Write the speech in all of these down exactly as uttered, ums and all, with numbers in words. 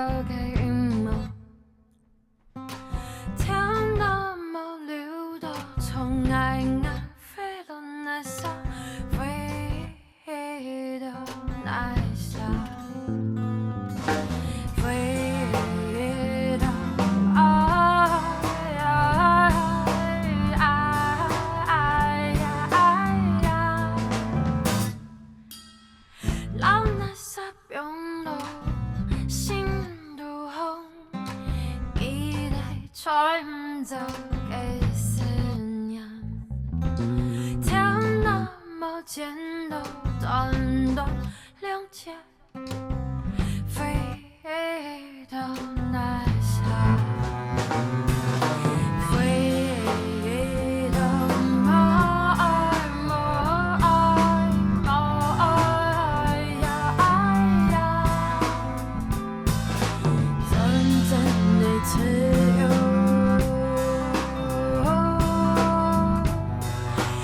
个陰謀，天都無留到，從愛愛飛到那啥，飛到那啥，飛到愛愛愛愛愛愛。 老那啥放落心肚項，記得吹毋走个思念。天那麼尖到短短兩截，飛 飛到哪裡去？飛到無愛，無愛，無愛呀，愛呀。真正的自由，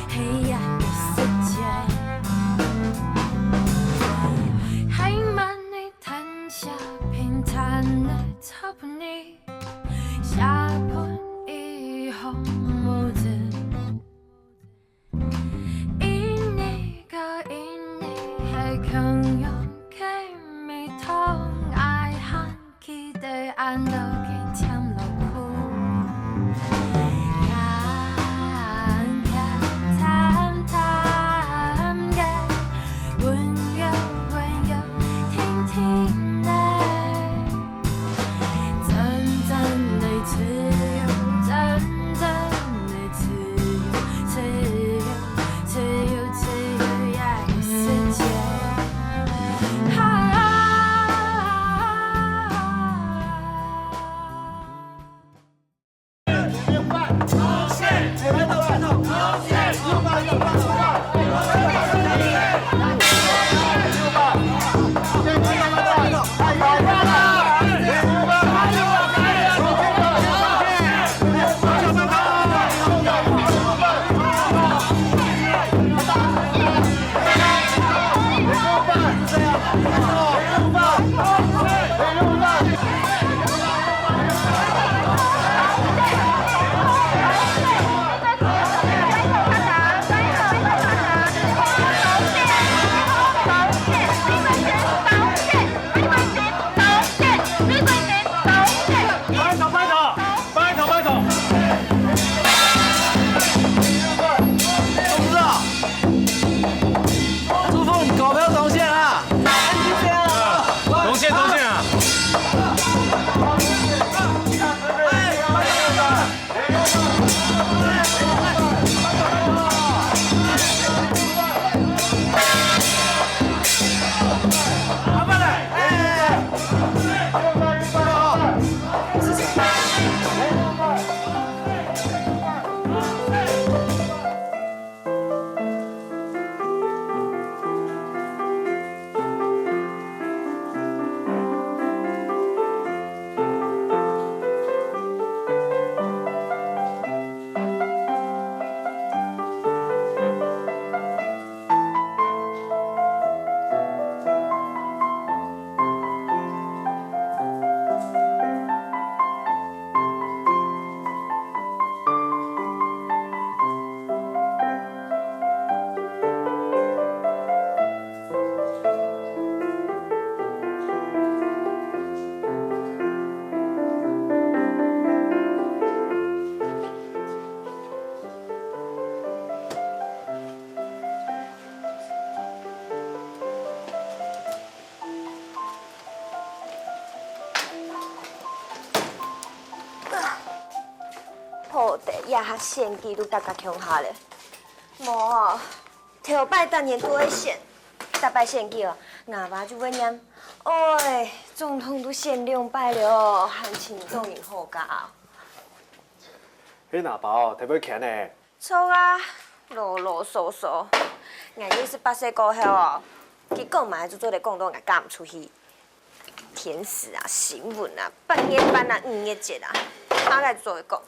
黑暗的世界，黑暗的 吞下平坦的草埔泥，寫本以後母子。一年个一年，還共樣个味道，愛恨 記得恁多个甜樂苦，鹹鹹淡淡个，溫柔溫柔，定定个。真正的自由，真正的自由，自由，自由，自由呀，世界。 拜託，拜託，拜託！董事長，祝福你股票長線啊！長線，長線啊！好得這下選舉都佮佮共下咧。無哦，頭擺逐年都會選，逐擺選舉哦，吾爸就會念：「哎，總統都選兩擺了哦，還請眾人好加。」係吾爸哦，忒會譴呢。 著啊，囉囉嗦嗦。𠊎二十八歲過後哦，佢講麼个就做得講到𠊎嫁毋出去。電視啊、新聞啊、八月半啊、五月節啊，麼个就做得講。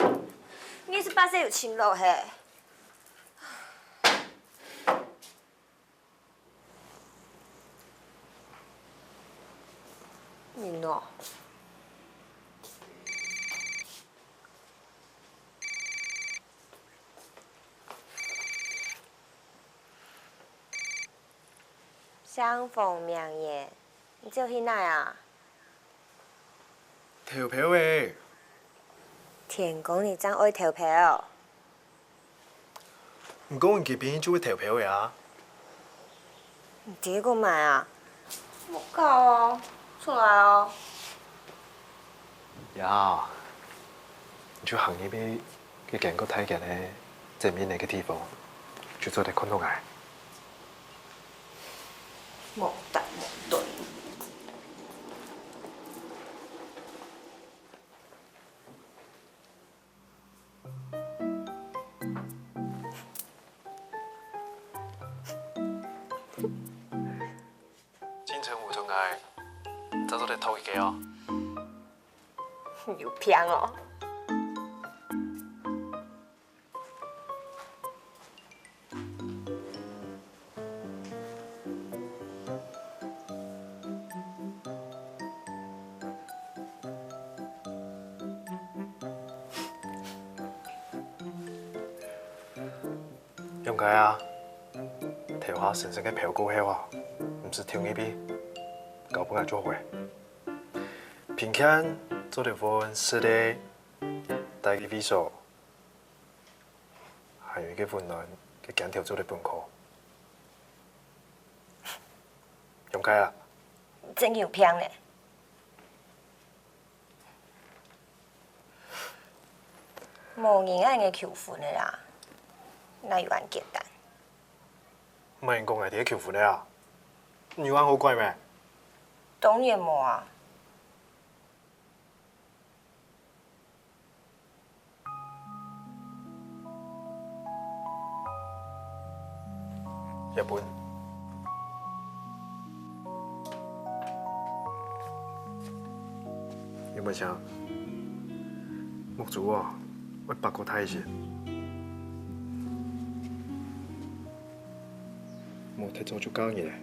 二十八歲有盡老嘿。 人哦，相逢明月，你就去哪啊？投票欸！天光日正愛投票？毋過你今晡日就會投票欸啊！你在該講麼啊？莫搞哦，出來哦！呀，你就行入去該間較大間个正面个地方，就做得看著𠊎。無答無對。 金城武同𠊎，正做得討一個哦。有病哦！ 仰般啊？頭下先生个票過後啊，毋使丟入去，交分𠊎就好欸。憑件做得換食个，戴个位所，還有一個溫暖个間條做得分𠊎。仰般啊？真有病咧！ 無人恁樣求婚个啦，哪有恁簡單？麼人講𠊎在該求婚个啊？你有恁好怪咩？當然無啊！ 這本。有無寫？目珠啊，愛擘較大一些。莫忒早就嫁人咧。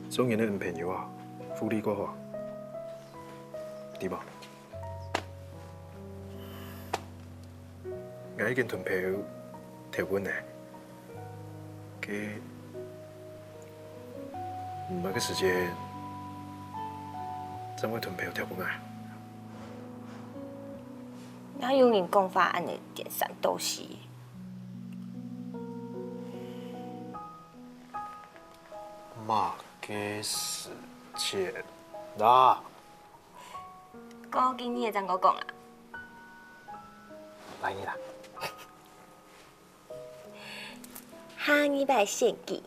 做人个女朋友啊，福利較好，對無？ 𠊎已經同朋友投分咧，該毋係个時節，正會同朋友投分啊。哪有人講話恁樣顛三倒四？麼个時節啦？ 過幾日正過講啊。拜二啦。下二擺選舉。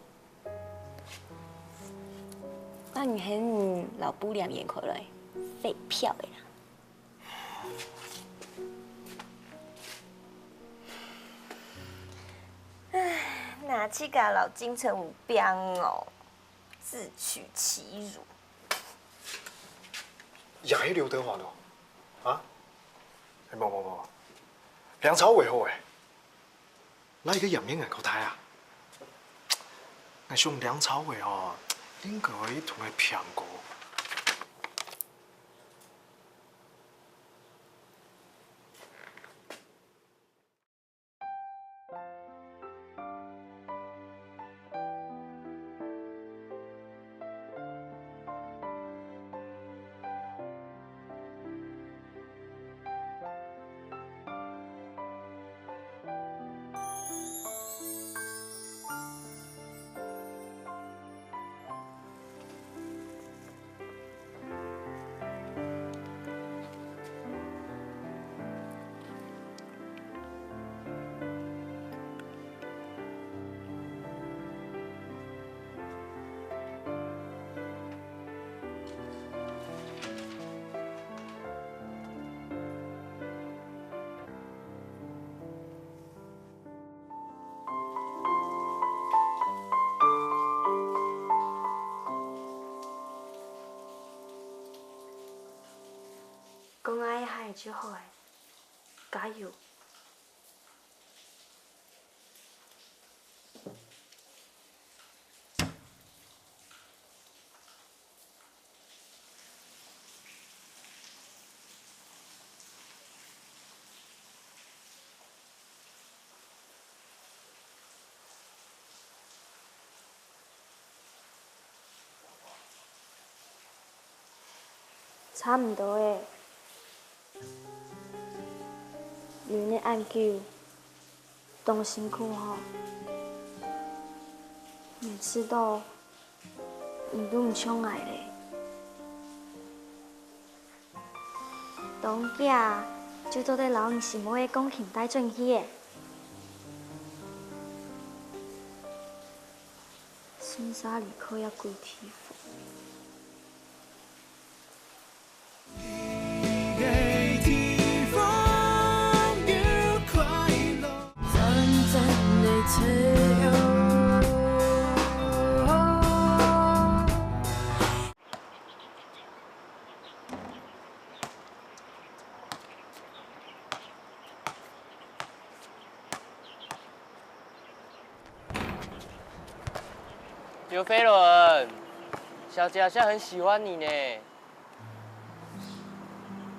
啊，你喊你摎布簾掀開來，廢票个啦。唉，若自家摎金城武拚哦，自取其辱。 也係劉德華咯，啊？欸，無無無，梁朝偉好欸。哪一個顏面恁高大啊？𠊎想梁朝偉哦，應該同𠊎平高。 講𠊎一下就好欸，加油！差毋多咧，忍你恁久，當辛苦吼。每次都，你都毋想𠊎咧。當遽就做得摎你心愛个鋼琴帶轉去咧。順續離開這鬼地方。 刘飞轮，小姐好像很喜欢你呢。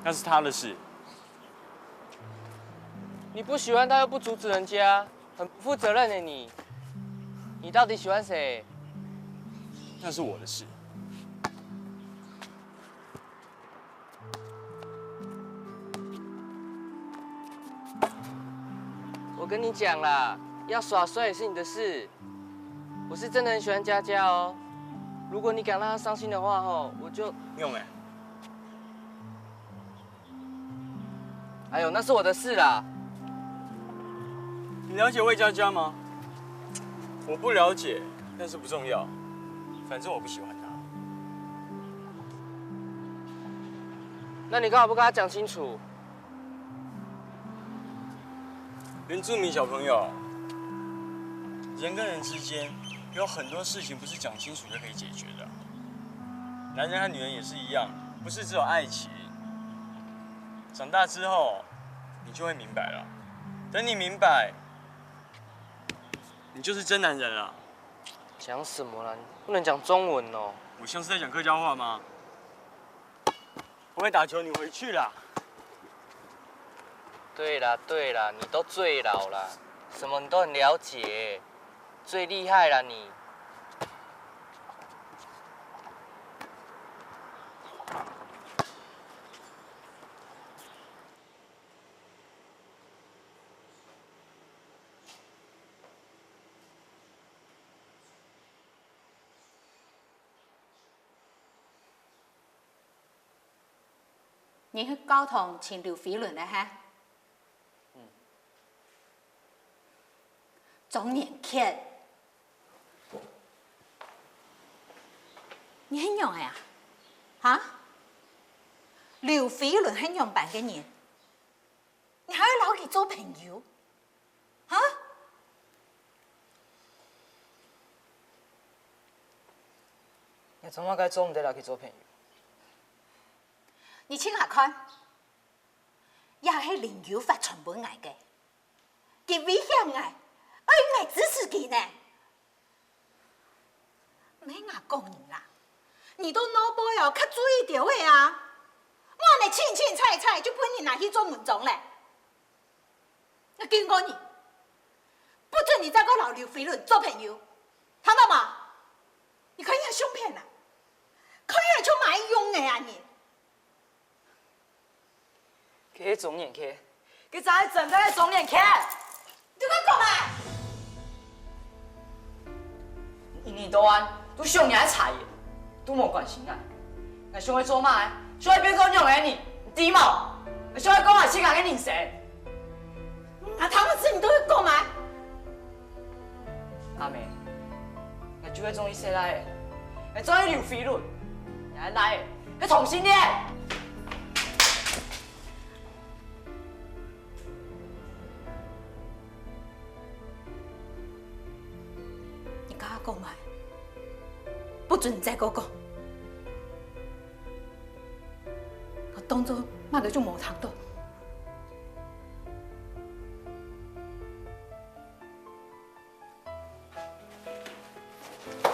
那是她的事。你不喜欢她又不阻止人家，很不负责任的你。你到底喜欢谁？那是我的事。 我跟你讲啦，要耍帅也是你的事。我是真的很喜欢佳佳哦。如果你敢让她伤心的话吼，我就……用哎。哎呦，那是我的事啦。你了解魏佳佳吗？我不了解，但是不重要。反正我不喜欢她。那你干嘛不跟她讲清楚？ 原住民小朋友，人跟人之间有很多事情不是讲清楚就可以解决的。男人和女人也是一样，不是只有爱情。长大之后，你就会明白了。等你明白，你就是真男人了。讲什么啦？你不能讲中文哦。我像是在讲客家话吗？ 我会打球，你回去啦。对啦，对啦，你都最老啦，什么你都很了解，最厉害啦你。你去教堂尋劉飛倫个哈？嗯。鍾年傑，你係仰仔啊？哈？劉飛倫係仰般个人？ 你還愛摎佢做朋友？哈？你做麼个做毋得摎佢做朋友？你試下看，這係林有發傳分𠊎个，佢威脅𠊎，愛𠊎支持佢呢。 毋係𠊎講你啦，你到外背哦，較注意兜仔啊！莫恁清清采采就分人拿去做文章咧。𠊎警告你，不准你再過摎劉飛倫做朋友，聽到無？你看這相片啊，看起來像麼个樣仔啊你！ 佢係鍾年傑，佢正係真正个鍾年傑！你敢講啊？你一日到暗都想你个茶葉，都無關心𠊎。𠊎想愛做麼个，想愛變做仰仔个人，你知無？𠊎想愛過𠊎自家个人生。𠊎聽毋識你在該講麼个。阿妹，𠊎就係中意細賴仔，𠊎中意劉飛倫，𠊎个倈仔係同性戀。 你剛剛講麼个？不准你再過講。𠊎當做麼个就無聽到。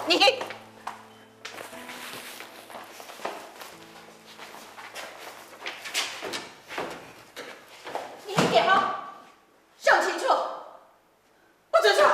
你，你去點哦！ 想清楚，不准出來！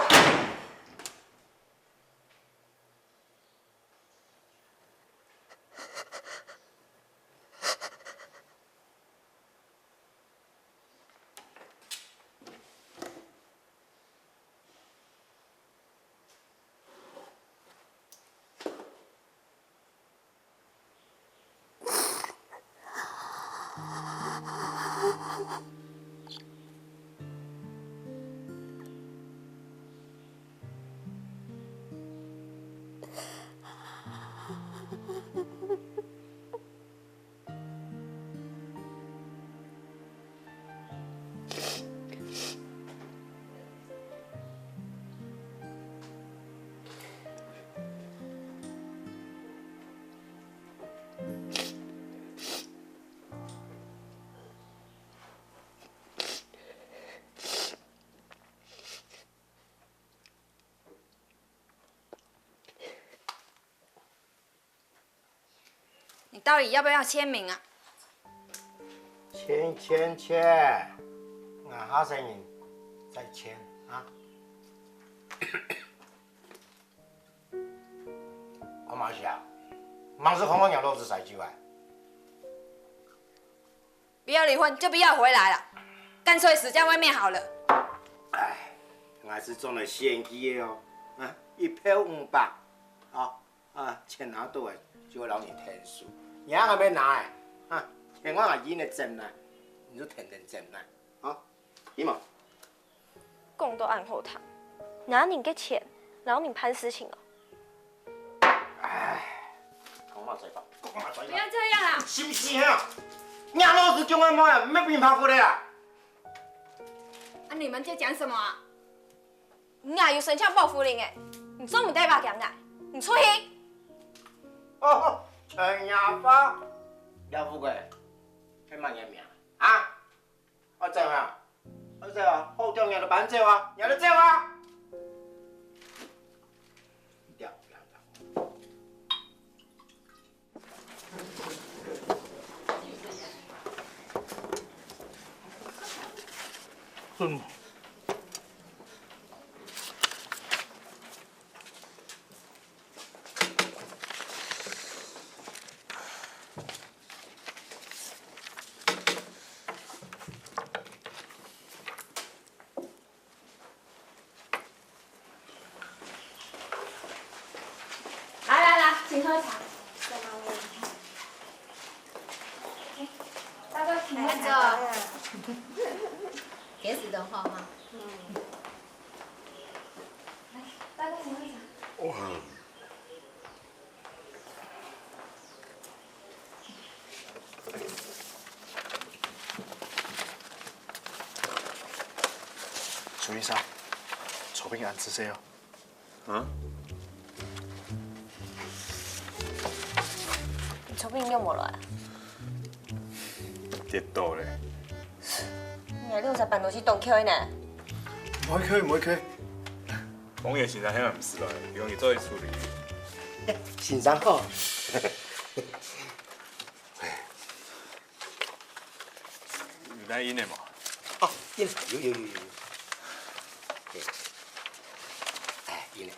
到底要不要签名啊？签，签，签，𠊎下生人再签啊。阿媽想，忙死看看若老子晒酒啊！不要離婚，就不要回來了，乾脆死在外面好了。唉，𠊎係專來選舉个哦，啊，一票五百，啊，啊，錢拿到个就會摎人𢯭手，你還愛拿个，啊，錢𠊎已經來掙啦，你就天天掙啦，啊，你嘛。 講到恁好聽，拿人个錢，摎人辦事情哦。唉，講嘛嘴巴，講嘛嘴巴。不要這樣啦！是不是啊？若老子叫𠊎無啊，毋係平白無个啊！啊，你們在講什麼啊？你啊，有申請保護令誒，你做毋得把佢拿，你出去！哦，陳雅芳，廖富貴，係麼人名啊？ 愛走啊？愛走啊？好，叫你就搬走啊，你就走啊！來來來，請喝茶。大哥，請喝茶。天時真好哈。嗯。來，大哥，請喝茶。 蘇先生，昨晡恁仔細哦。啊？你昨晡仰無來啊？跌倒咧。你這隻辦公室當𤸁呢？毋會𤸁，毋會𤸁。王爺先生還毋使來，由你做去處理。先生好。 有帶印仔無？哦，印仔，有有有有有。對。哎，印仔。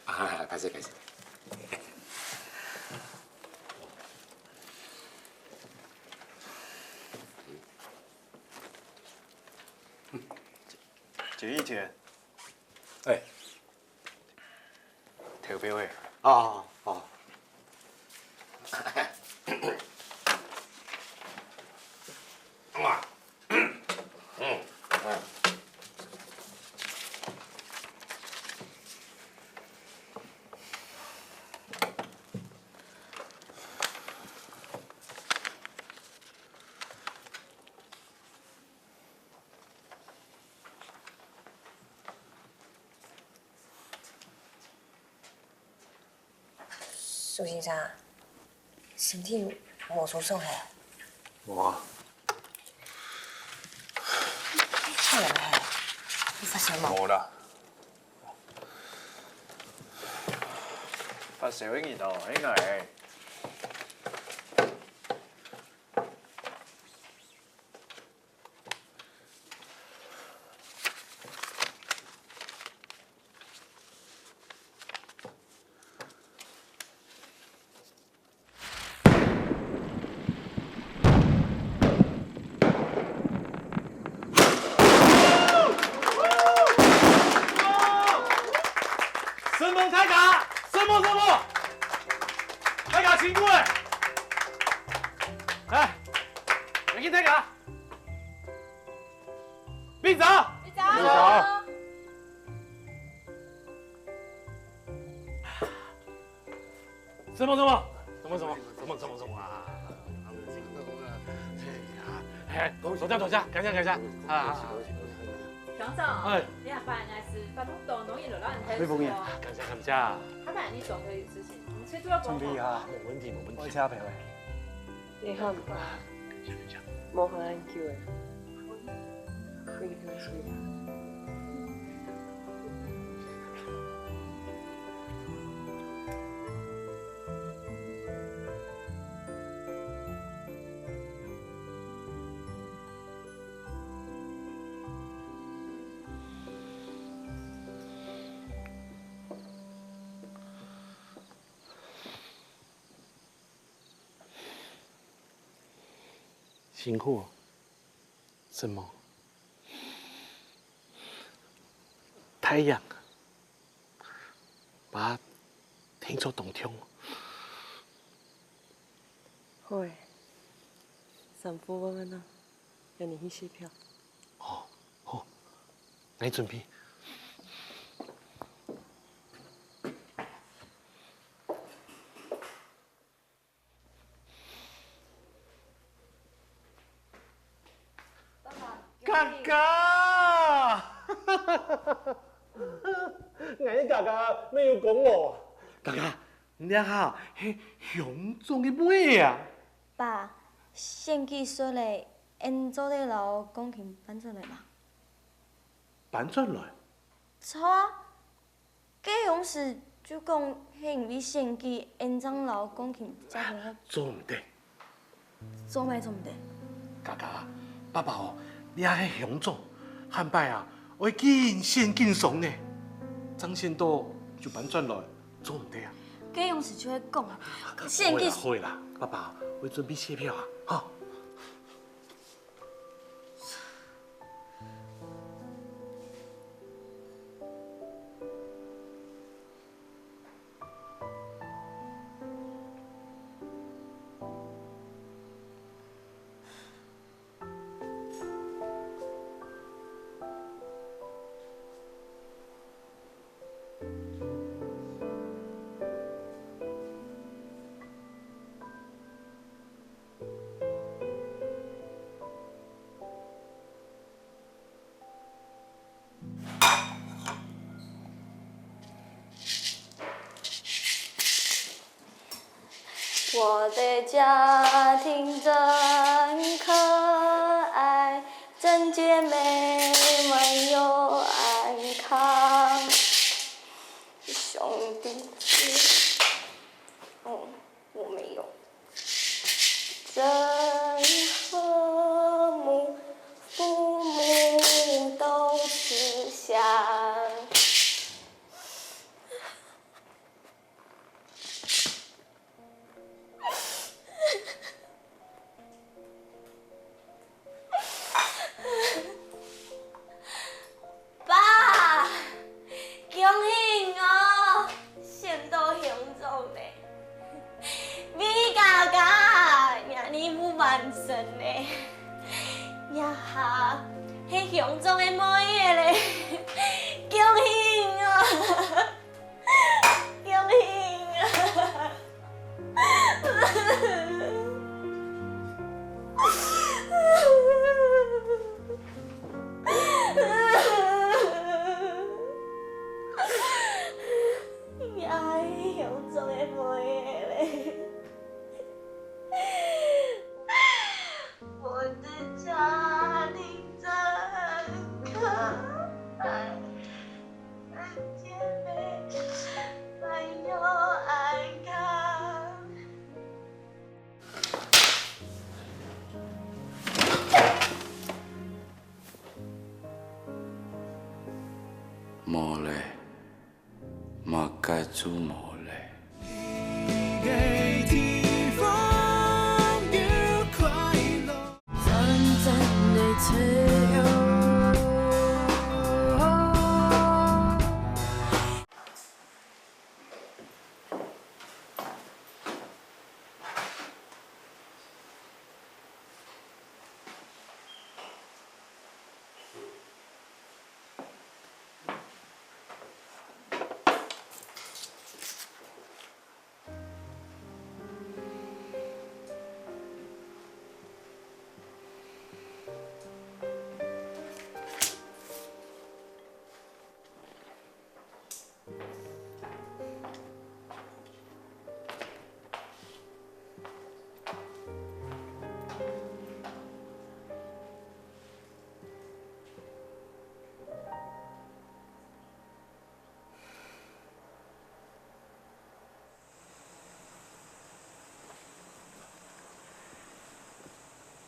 啊，歹勢歹勢。九一九。哎。 投票个。哦，哦。蘇先生，身體無受傷係？無啊。好了係？有發燒無？無啦。發燒个人哦，應該係 承蒙大家，承蒙，承蒙！大家辛苦了！來，來，敬大家！ 隊長！隊長！隊長！承蒙，承蒙，承蒙，承蒙，承蒙，承蒙啊！哎，多謝，多謝，感謝，感謝，啊！團長，哎。你下擺還係拜託多多人來摎𠊎𢯭手哦。感謝，感謝。下擺你總係有事情，你隨時來幫忙。準備一下。無問題，無問題。我車票誒。 你好，無閒恁久誒。辛苦哦，承蒙。太陽，爸聽著當痛。好欸，衫褲換換啊， 愛你去洗票。哦，好，𠊎準備。爸爸，哥哥！𠊎个哥哥，你有講無？哥哥，你這下係鄉長个妹仔啊！爸，選舉輸了， 𫣆做得摎鋼琴搬轉來嗎？搬轉來？著啊，該央時就講係因為選舉，𫣆正摎鋼琴借分佢。做毋得。做麼个做毋得？哥哥啊，爸爸哦，你也係鄉長，下擺啊，愛緊選緊上呢。正選著就搬轉來，做毋得啊。該央時就係講啊，選舉。好啦，好啦，爸爸，𠊎準備洗票啊，吼。 我的家庭真可爱，真姐妹们又安康。兄弟姐，哦，我没有。真和睦，父母都慈祥。 爸，恭喜𠊎選著鄉長了！為哥哥，𠊎任務完成了！這下係鄉長个妹仔了！恭喜𠊎！ 恭喜啊！也係鄉長个妹仔了。 我的家庭真可爱，姐妹们又安康。无了。 么个就无了。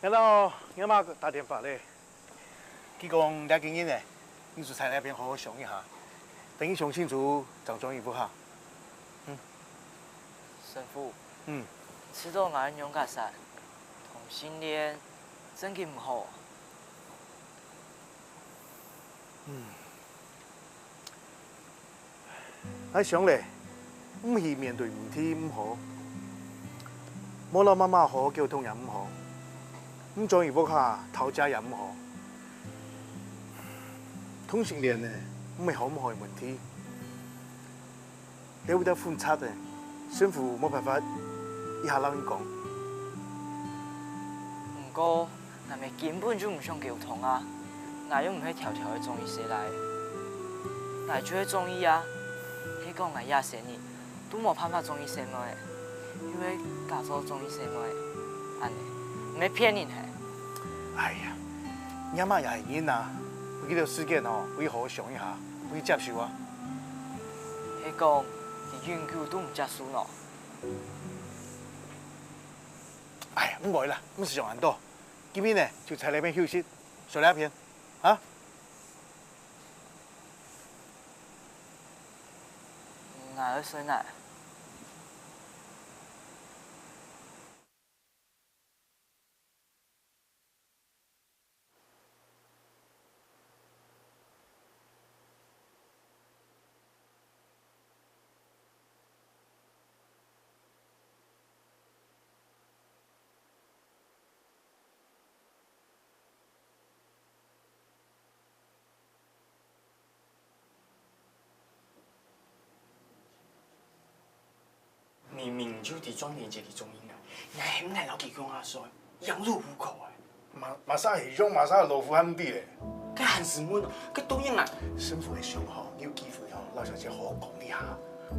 Hello，你阿媽打電話咧。佢講這幾日呢，你就在該片好好想一下，等你想清楚正轉去屋下。嗯。神父，嗯。你知道𠊎仰結煞，同性戀真經毋好。嗯，𠊎想咧，毋去面對問題毋好，無摎媽媽好好溝通也毋好，毋轉去屋下討食也毋好。同性戀呢，毋係好毋好个問題。 這位在分拆个，政府無辦法一下摎你講。毋過，𠊎姆根本就毋想溝通啊！𠊎又毋係挑挑仔中意細賴仔，𠊎就係中意啊！係講𠊎這生人都無辦法中意細妹仔，又係假做中意細妹仔，恁呢，毋係騙人係？哎呀，你阿姆也係人啊，分佢兜時間吼，分佢好好想一下，分佢接受啊！ 係講，佢永久都毋接受喏。哎呀，毋會啦，毋使想恁多。今晡日呢，就在這片休息，睡這片，啊？𠊎愛睡哪？ 明明就知莊連杰个中意𠊎，你還喊𠊎摎佢共下睡，羊入虎口欸！麼、麼儕係羊，麼儕老虎還毋知咧？該還使問哦，該當然啊！政府个想吼，你有機會吼，摎小姐好好講一下。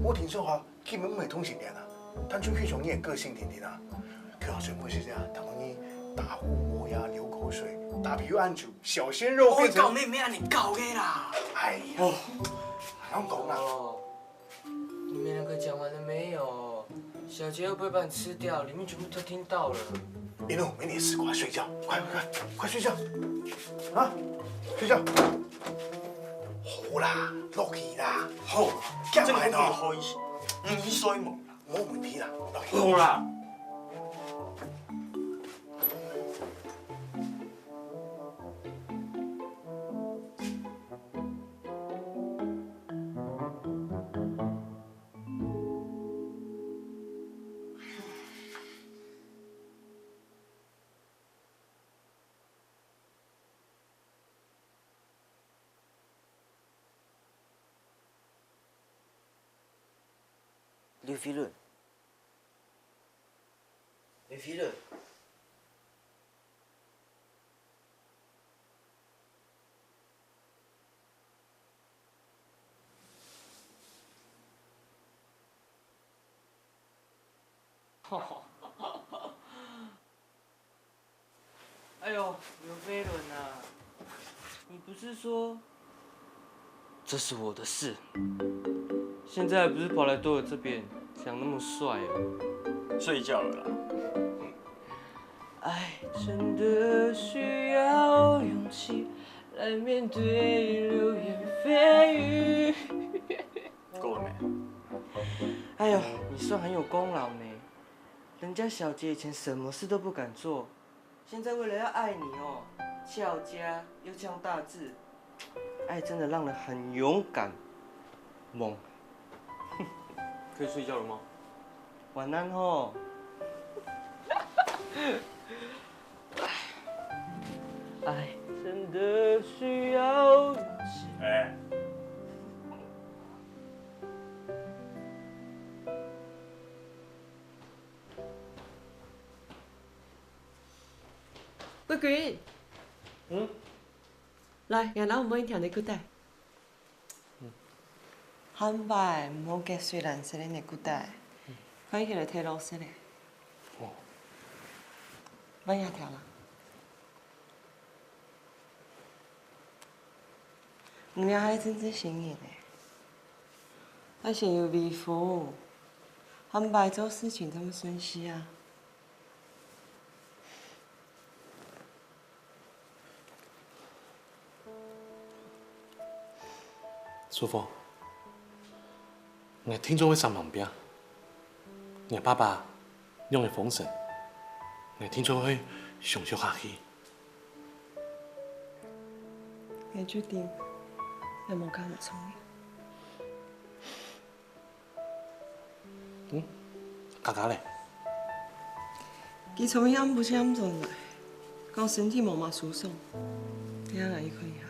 無定著啊，佢乜毋係同性戀啊，單純欣賞你个個性定定啊。佢好像會係這樣，同你打呼摸呀、流口水、打屁股按住，小鮮肉變成……我講你毋係恁呢搞个啦！哎呀，哦，還講啦。哦。 你們兩個講完了沒有？小杰會不會把你吃掉？裡面全部都聽到了。一路沒你的事，快睡覺，快快快，快睡覺，啊，睡覺。好啦，落去啦，好，這樣來咯。好一些，嗯，你睡無啦？無問題啦，落去。好啦。 劉飛倫。劉飛倫。 哎呦，劉飛倫啊，你不是說……這是我的事。現在不是跑來對我這邊講那麼帥哦。睡覺了啦。愛真的需要勇氣來面對流言蜚語。夠了沒？哎呦，你算很有功勞呢。人家小杰以前什麼事都不敢做，現在為了要愛你哦，翹家又翹大字，愛真的讓人很勇敢。懵。可以睡覺了嗎？晚安吼。愛真的需要勇氣。哎。 桂桂。嗯？來，𠊎摎妹仔𢯭你褲帶。嗯。下擺毋好結水藍色个內褲帶，嗯。換起來摕綠色个。哦。換這條啦。 你這係正式新人欸，愛先有禮服，下擺做事情正會順序啊。淑芳，𠊎定著會煞猛拚，若爸爸仰仔風神，𠊎定著會相惜下去。个決定，也無較毋創意。嗯，嘉嘉咧？佢昨暗晡時暗轉來，講身體無麼舒爽，你喊𠊎去看一下。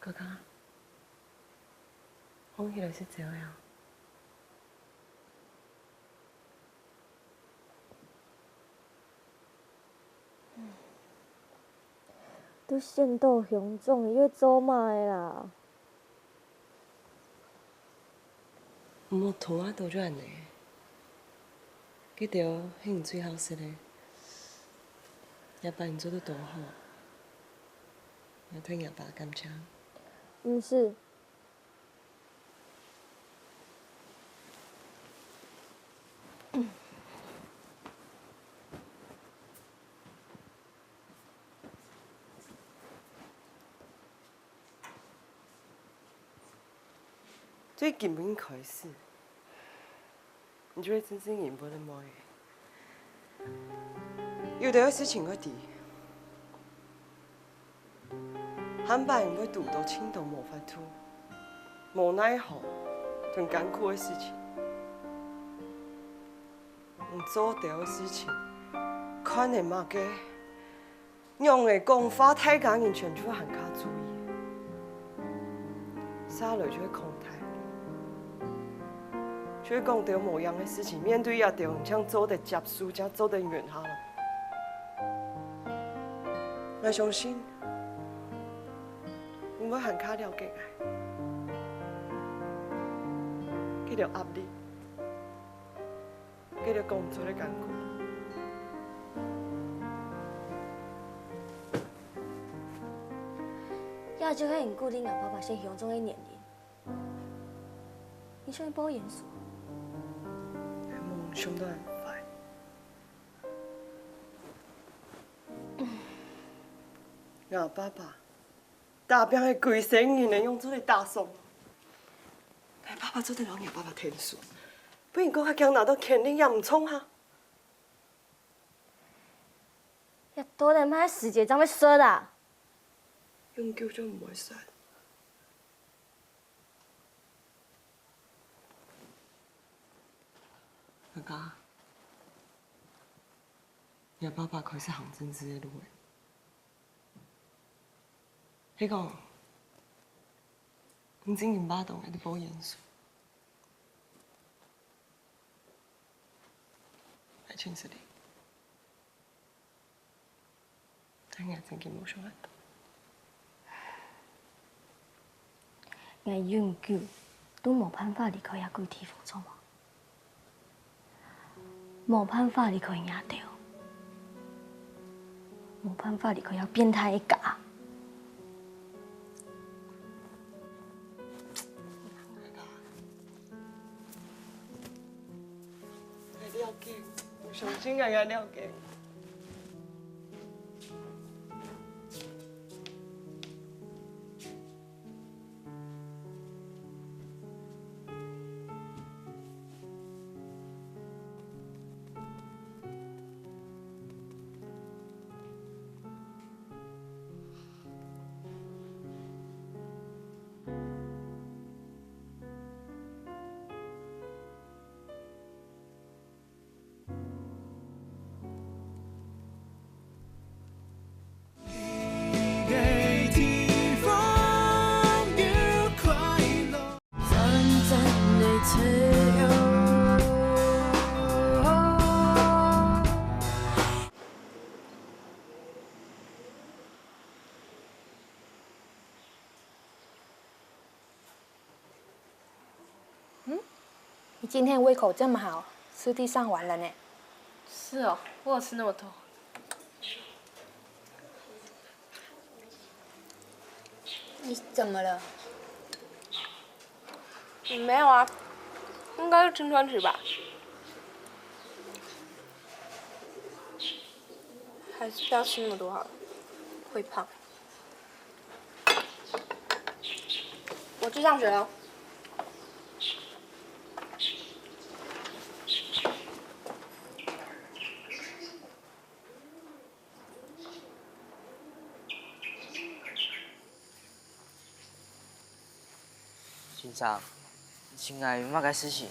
嘉嘉，䟘起來食朝啊！ 都選到鄉長，又做麼个啦？毋好同𠊎兜就恁仔。該兜係你最好食个，這擺你做得當好，𠊎對若爸感謝。毋使， 對今晡日開始，你就係真正人本个妹仔。有兜个事情愛知， 下擺你會堵到盡多無法度、無奈何同艱苦个事情。你做兜个事情，看係麼个，仰仔講話，大家人全就還較注意。續來就會講大，就會講兜無樣个事情，面對這兜，你正做得接受，正做得忍下來。 𠊎相信，你會還較了解𠊎，該兜壓力，該兜講毋出个艱苦。這就係你鼓勵𠊎爸爸選鄉長个原因。你想去報研所？𠊎無想到恁壞。 吾爸爸打拚个歸生人仔，仰做得打爽？吾爸爸做得摎吾爸爸𢯭手，分人講較強拿到權力也毋創哈。這到底麼个時節正會煞啊？永久就毋會煞。 嘉嘉，若爸爸開始行政治个路仔，係講，你正經巴當愛去報研所，愛誠實哩。 但𠊎正經無想恁多。𠊎永久都無辦法離開這鬼地方，著無？無辦法離開若兜，無辦法離開這變態个家。 𠊎了解，𠊎相信𠊎，𠊎了解。你今天胃口这么好，吃地上完了呢。是哦，我有吃那么多。你怎么了？没有啊，应该是青春期吧。还是不要吃那么多好了，会胖。我去上学了。先生，你尋𠊎有麼个事情？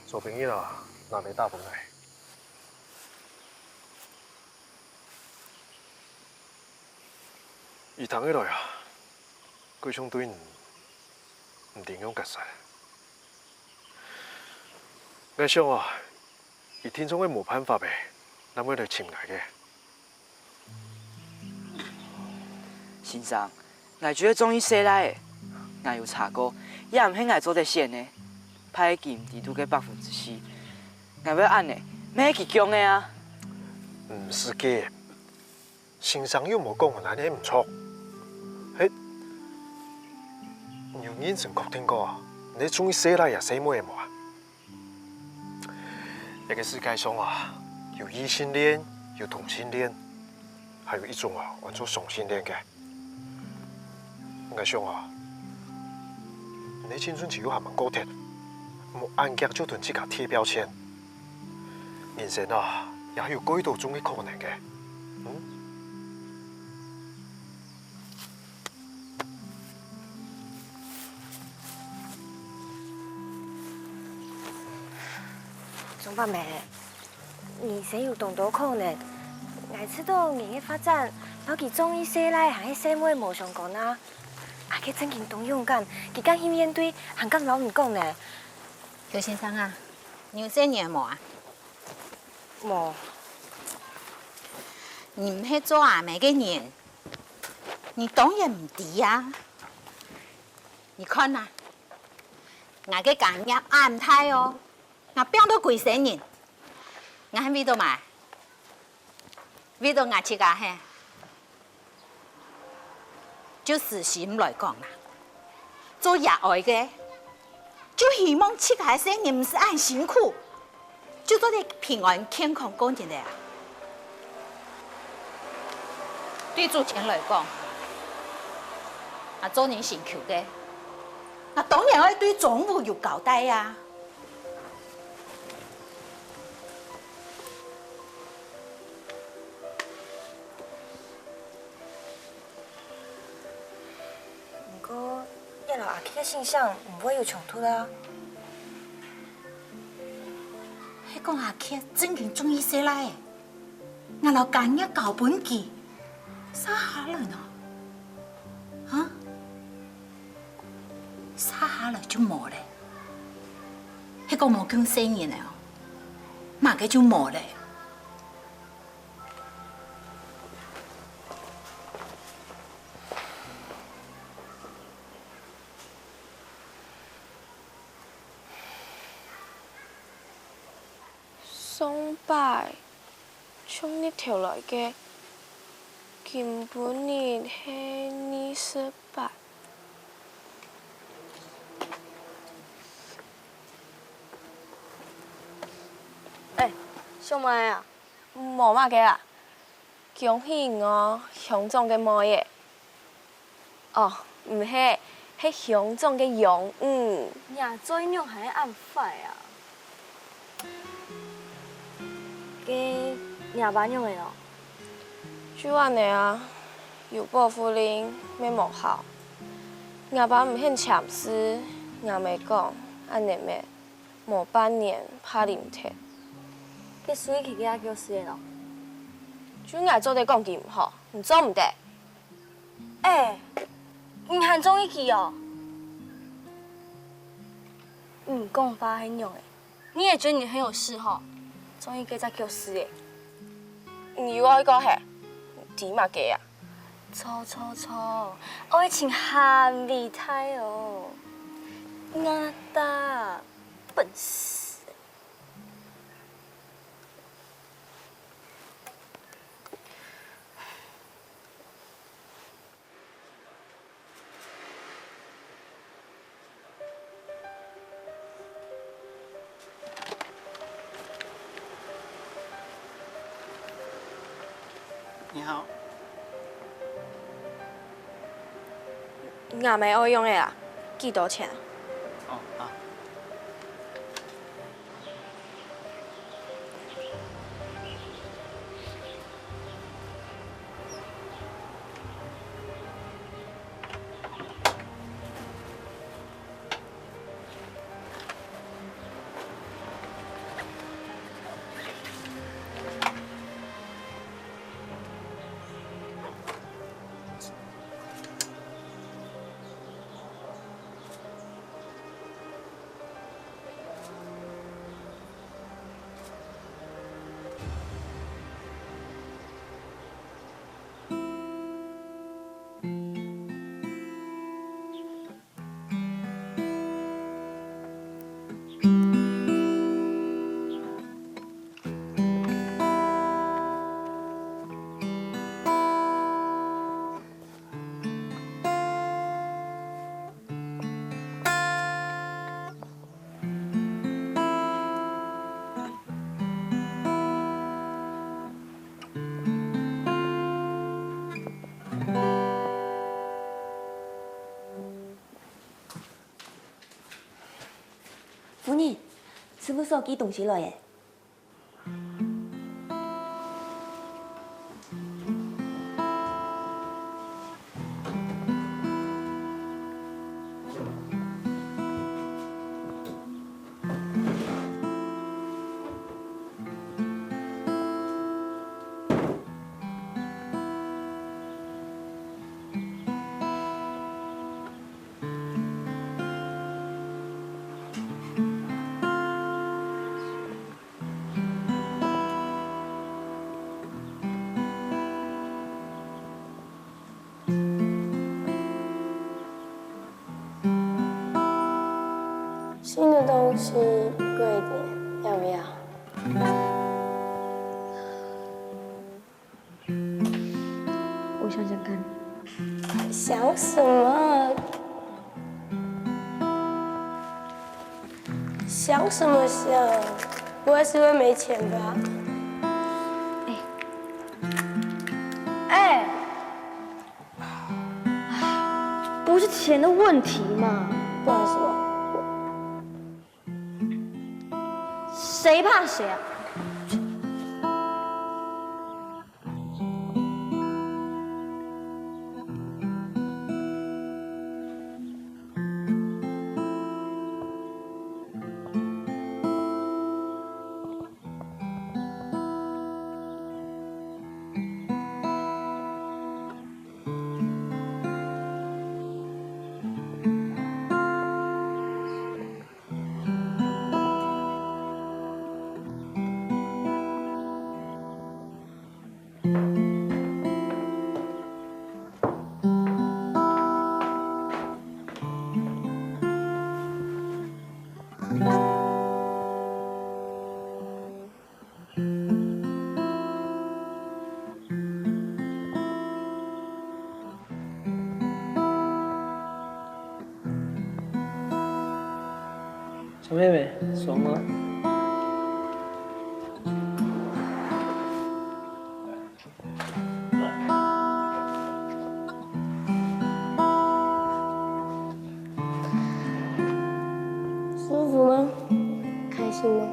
昨晡日啊，拿來打分𠊎。佢聽起來啊，佢像對你毋頂樣結煞。𠊎想啊，佢定著係無辦法欸，正會來尋𠊎个。先生，𠊎就係中意細賴仔，𠊎有查過，也毋係𠊎做得選个，排在佢毋知肚个百分之四。𠊎會恁呢，乜係佢強个啊！毋使急， 先生又無講𠊎恁呢毋著。嘿，你有認真確定過，你係中意細賴也細妹仔無啊？這個世界上啊，有異性戀，有同性戀，還有一種啊，安到雙性戀个。𠊎想啊，你青春期又還吂過忒，莫恁遽就同自家貼標籤。 人生啊，也有過多種个可能个。嗯？張伯姆，人生有當多可能，𠊎知道人个發展，摎佢中意細賴還係細妹無相關啊。阿傑正經當勇敢，佢敢去面對，還敢摎你講呢。劉先生啊，你有細人無啊？ 無。你毋係做阿姆个人，你當然毋知啊。你看啊，𠊎个家業恁大哦，𠊎拚到歸生人，𠊎還為著麼个？為著𠊎自家嘿。 就私心來講啦，做爺哀个，就希望自家个細人毋使恁辛苦，就做得平安健康過日仔啊。對主持人來講，啊，做人辛苦个，啊，當然愛對莊務有交代啊。 毋過，𠊎摎阿傑个性向毋會有衝突啊。係講阿傑正經中意細賴仔，𠊎摎家業交分佢，續下來呢？哈？續下來就無咧。係講無降細人仔哦，麼个就無咧。 上擺從日頭來个，今晡日係二十八。哎，想麼个啊？無麼个啊。 恭喜你哦，鄉長个妹仔。哦，毋係，係鄉長个養女。若嘴仰還恁壞啊？該若爸仰仔呢？就恁仔啊，有保護令乜無效。若爸毋肯簽字，𠊎姆講，恁仔乜 無半年怕啉忒。該水氣佢也叫死了咯。就𠊎做得講佢毋好，你做毋得。哎，你還中意佢哦？你講話係仰仔，你也覺得你很有事吼？中意該隻狗屎仔。你又愛講係？你知麼个啊？ 著著著，愛情還偉大哦！ 𠊎打，笨死！你好。𠊎乜愛用个啊，幾多錢啊？哦，好。 夫人，事務所寄東西來了。 新的东西贵一点，要不要？我想想看。想什么？想什么想？不会是因为没钱吧？哎，哎， 不是钱的问题嘛。不然什么？谁怕谁啊？小妹妹，爽吗？舒服吗？开心吗？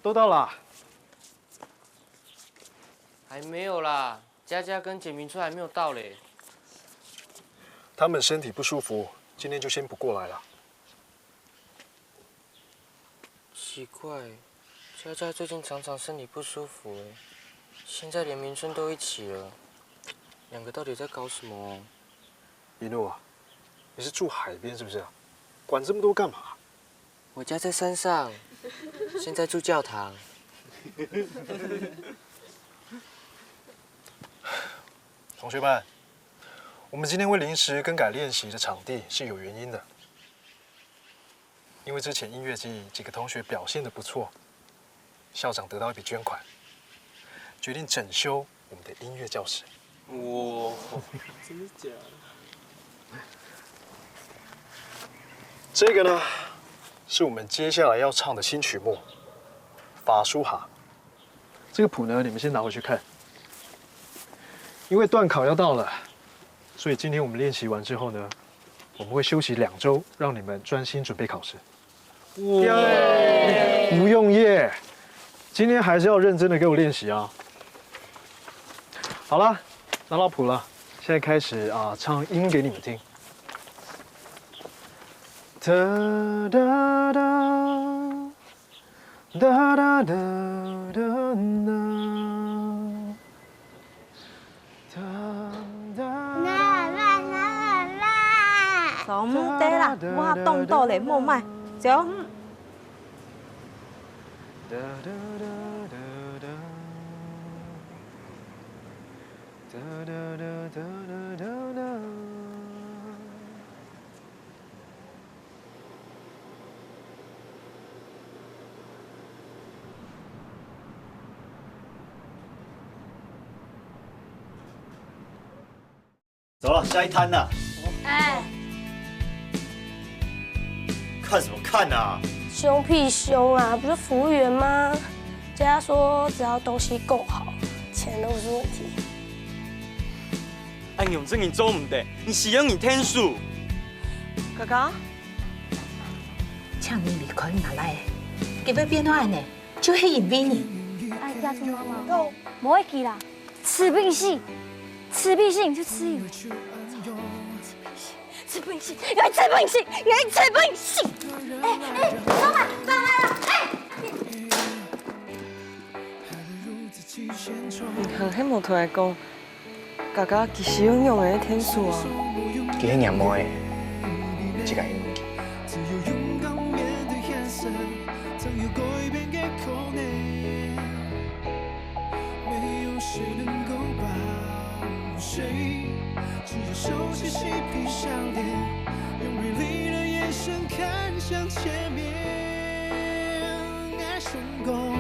都到了。还没有啦，佳佳跟简明初还没有到嘞。他们身体不舒服，今天就先不过来了。奇怪，佳佳最近常常身体不舒服欸，现在连明春都一起了，两个到底在搞什么啊？一诺啊，你是住海边是不是啊？管这么多干嘛？我家在山上，现在住教堂。同学们，我们今天会临时更改练习的场地是有原因的。 因为之前音乐季几个同学表现得不错，校长得到一笔捐款，决定整修我们的音乐教室。哇，真的假的？这个呢，是我们接下来要唱的新曲目《法舒哈》。这个谱呢，你们先拿回去看。因为段考要到了，所以今天我们练习完之后呢，我们会休息两周，让你们专心准备考试。耶！不用耶，今天还是要认真的给我练习啊。好了，拿到谱了，现在开始啊，唱音给你们听。哒哒哒，哒哒哒哒哒。 上底啦，我凍到咧，莫賣，走。走了，下一摊了。哎，看什么看啊？凶屁凶啊，不是服务员吗？人家说只要东西够好，钱都不是问题。哎，你这人做唔得，你是要你天数。哥哥，请你离开吾倈仔，佢會變到恁呢，就係因為你。哎，家中媽媽，都無愛記啦。吃冰西，吃冰西，你就吃一个。吃冰西，又吃冰西，又吃冰西。哎哎，老闆，爸來了，哎。你好，係無同佢講， 佳佳佢使用用个天數啊。佢係若妹个，自家去問佢。